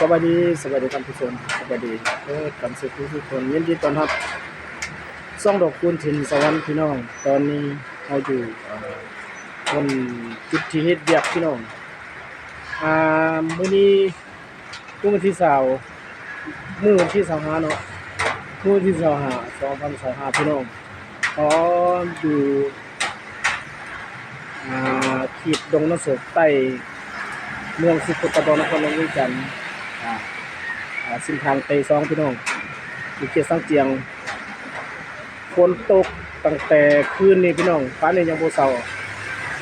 ສະບາຍດີ ສະບາຍດີທ່ານຜູ້ຊົມ ສະບາຍດີເບິດກັນສູ່ທຸກຄົນ ຍິນດີຕ້ອນຮັບຊ່ອງດອກຄູນຖິ່ນສະຫວັນພີ່ນ້ອງ. ຕອນນີ້ເຮົາຢູ່ ເອີ ບ່ອນຈຸດທີ່ເຮັດວຽກພີ່ນ້ອງ. ອາ ມື້ນີ້ ມື້ວັນທີຊາວ ມື້ວັນທີຊາວຫ້າເນາະ ມື້ວັນທີຊາວຫ້າ ສອງພັນຊາວຫ້າ ພີ່ນ້ອງ ເຮົາຢູ່ ອາ ເຂດດົງນາໂສກໃຕ້ ເມືອງສີໂຄດຕະບອງ ນະຄອນຫຼວງວຽງຈັນ ອາ ອາ ເສັ້ນທາງເຕສອງ ພີ່ນ້ອງ ຢູ່ເຂດຊາງຈຽງ. ຝົນຕົກຕັ້ງແຕ່ຄືນນີ້ພີ່ນ້ອງ ປານນີ້ຍັງບໍ່ເຊົາ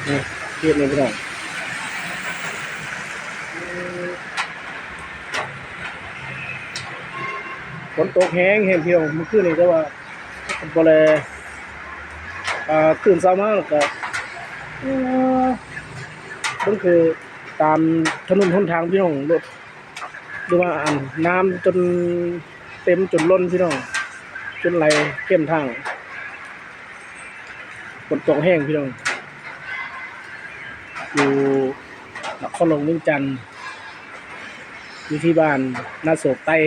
ນີ້ ເຂດນີ້ພີ່ນ້ອງ ຝົນຕົກແຮງໆ ພີ່ນ້ອງ ມື້ຄືນນີ້ ແຕ່ວ່າບໍ່ແລ ອາ ຕື່ນເຊົ້າມາແລ້ວກະ ເບິ່ງຄືຕາມຖະໜົນຫົນທາງ ພີ່ນ້ອງ ລົດ ຫຼືວ່າ ອັນ ນ້ຳຈົນເຕັມຈົນລົ້ນພີ່ນ້ອງ ຈົນໄຫຼເຕັມທາງ. ຝົນຕົກແຮງພີ່ນ້ອງ ຢູ່ນະຄອນຫຼວງວຽງຈັນ ຢູ່ທີ່ບ້ານນາໂສກໃຕ້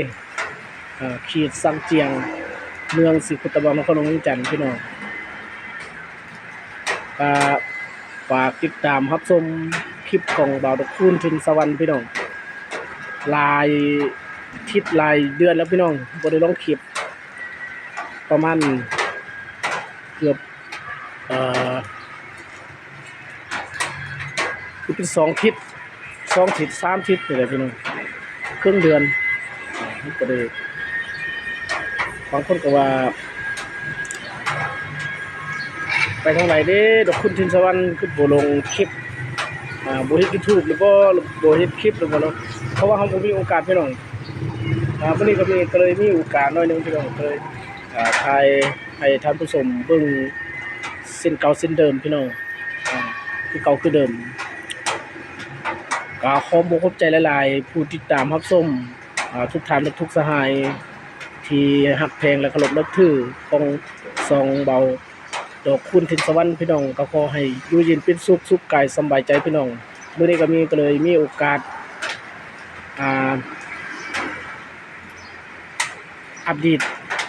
ເຂດຊາງຈຽງ ເມືອງສີໂຄດຕະບອງ ນະຄອນຫຼວງວຽງຈັນ ພີ່ນ້ອງ. ກະຝາກຕິດຕາມຮັບຊົມຄລິບຂອງບ່າວດອກຄູນຖິ່ນສະຫວັນ ພີ່ນ້ອງ. ຫຼາຍທິດຫຼາຍເດືອນແລ້ວພີ່ນ້ອງ ບໍ່ໄດ້ລົງຄລິບ ປະມານເກືອບ ເອີ ຄືເປັນສອງທິດ ສອງທິດ ສາມທິດນີ້ແຫຼະພີ່ນ້ອງ ເຄິ່ງເດືອນ. ມັນກໍໄດ້ ບາງຄົນກໍວ່າ ໄປທາງໃດເດ້ ດອກຄູນຖິ່ນສະຫວັນ ຄືບໍ່ລົງຄລິບ ອາ ບໍ່ເຮັດຢູທູບຫຼືບໍ່ ບໍ່ເຮັດຄລິບຫຼືບໍ່ເນາະ ເພາະວ່າເຮົາບໍ່ມີໂອກາດພີ່ນ້ອງ. ອາ ມື້ນີ້ກໍມີ ກໍເລີຍມີໂອກາດໜ້ອຍໜຶ່ງພີ່ນ້ອງ ກໍເລີຍ ອາ ຖ່າຍໃຫ້ທ່ານຜູ້ຊົມເບິ່ງເຊັ່ນເກົ່າເຊັ່ນເດີມພີ່ນ້ອງ ອາ ຄືເກົ່າຄືເດີມ. ກໍຂໍຂອບອົກຂອບໃຈຫຼາຍໆ ຜູ້ຕິດຕາມຮັບຊົມ ອາ ທຸກທ່ານ ແລະ ທຸກສະຫາຍທີ່ຮັກແພງ ແລະ ເຄົາລົບນັບຖືຂອງຊ່ອງບ່າວດອກຄູນຖິ່ນສະຫວັນ ພີ່ນ້ອງ. ກໍຂໍໃຫ້ຢູ່ເຢັນເປັນສຸກ ສຸກກາຍສຳບາຍໃຈພີ່ນ້ອງ. ມື້ນີ້ກໍມີ ກໍເລີຍມີໂອກາດ ອາ ອັບເດດ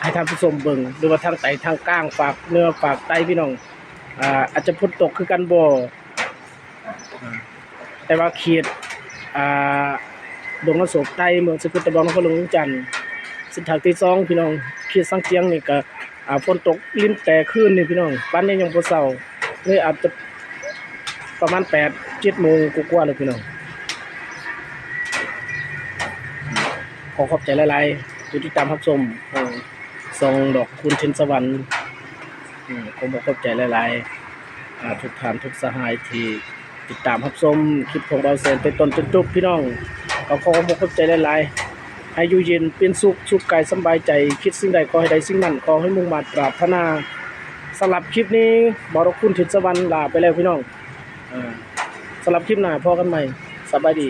ໃຫ້ທ່ານຜູ້ຊົມເບິ່ງ ຫຼືວ່າທາງໃຕ້ທາງກາງ ພາກເໜືອພາກໃຕ້ພີ່ນ້ອງ ອາ ອາດຈະຝົນຕົກຄືກັນບໍ່ ອາ ແຕ່ວ່າເຂດ ອາ ດົງນາໂສກໃຕ້ ເມືອງສີໂຄດຕະບອງ ນະຄອນຫຼວງວຽງຈັນ ເສັ້ນທາງເຕສອງ ພີ່ນ້ອງ ເຂດຊາງຈຽງນີ້ກະ ອາ ຝົນຕົກລິນແຕ່ຄືນນີ້ພີ່ນ້ອງ ປານນີ້ຍັງບໍ່ເຊົາ ເລີຍອາດຈະປະມານແປດເຈັດໂມງກວ່າໆແລ້ວພີ່ນ້ອງ. ຂໍຂອບໃຈຫຼາຍໆ ທີ່ຕິດຕາມຮັບຊົມ ເອີ ຊ່ອງດອກຄູນຖິ່ນສະຫວັນ ອືມ ຂໍຂອບໃຈຫຼາຍໆ ອາ ທຸກທ່ານທຸກສະຫາຍທີ່ຕິດຕາມຮັບຊົມຄລິບຂອງບ່າວແສນແຕ່ຕົ້ນຈົນຈົບ ພີ່ນ້ອງ ກໍຂໍຂອບໃຈຫຼາຍໆ. ໃຫ້ຢູ່ເຢັນເປັນສຸກ ສຸກກາຍສຳບາຍໃຈ ຄິດສິ່ງໃດຂໍໃຫ້ໄດ້ສິ່ງນັ້ນ ຂໍໃຫ້ມຸ່ງມາດປາດຖະໜາ. ສຳລັບຄລິບນີ້ ບ່າວດອກຄູນຖິ່ນສະຫວັນລາໄປແລ້ວ ພີ່ນ້ອງ ອາ ສຳລັບຄລິບໜ້າພໍ້ກັນໃໝ່ ສະບາຍດີ.